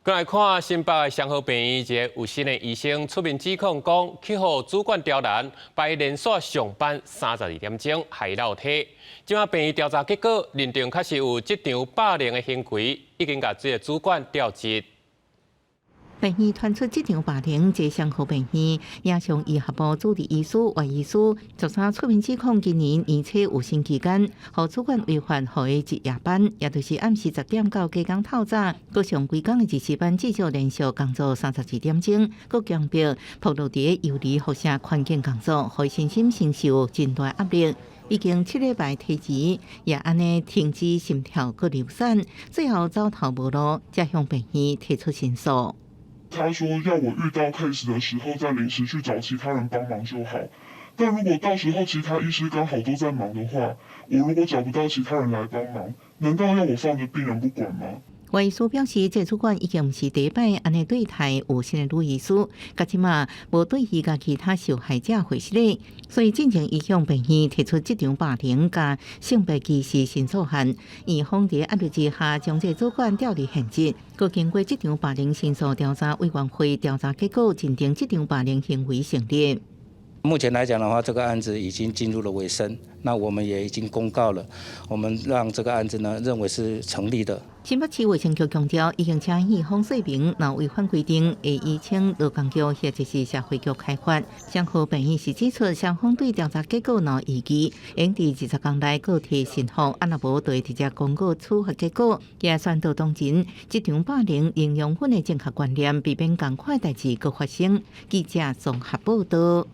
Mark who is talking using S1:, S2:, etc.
S1: 來看新北的雙和病院，一个有身的醫生出面指控講，去予主管刁難，排連續上班32點鐘，害落體。這馬病院調查結果，認定確實有職場霸凌的行為，已經共這个主管調職。
S2: 病院傳出職場霸凌，這雙和病院影像醫學部主治醫師袁醫師，13出面指控，今年年初有薪期間，予主管違反予伊值夜班，也就是暗時10點到隔工透早，閣上規工的日時班，至少連續工作32點鐘，閣強迫暴露佇游離輻射環境工作，予身心承受真大壓力。已經7禮拜提辭，也按呢停止心跳，閣流產，最後走投無路，才向病院提出申訴。
S3: 他說要我遇到 case 的時候再臨時去找其他人幫忙就好，但如果到時候其他醫師剛好都在忙的話，我如果找不到其他人來幫忙，難道要我放著病人不管嗎？
S2: 袁醫師表示，這主管已經毋是第一擺按呢對待有身的女醫師，佮這馬無對伊佮其他受害者回失禮，所以進前伊向病院提出職場霸凌佮性別歧視申訴案，院方佇壓力之下將這主管調離現職。閣經過職場霸凌申訴調查委員會調查結果，認定職場霸凌行為成立。
S4: 目前來講的話，這個案子已經進入了尾聲，那我們也已經公告了，我們讓這個案子呢認為是成立的。
S2: 新北市衛生局強調，已經請院方說明，若違反規定，會依請勞工局或者是社會局開罰。雙和病院是指出，雙方對調查結果若異議，應佇20天內閣提申復，啊若無，就會直接公告處罰結果。也宣導當前職場霸凌應養分的正確觀念，避免仝款代誌閣發生。記者綜合報道。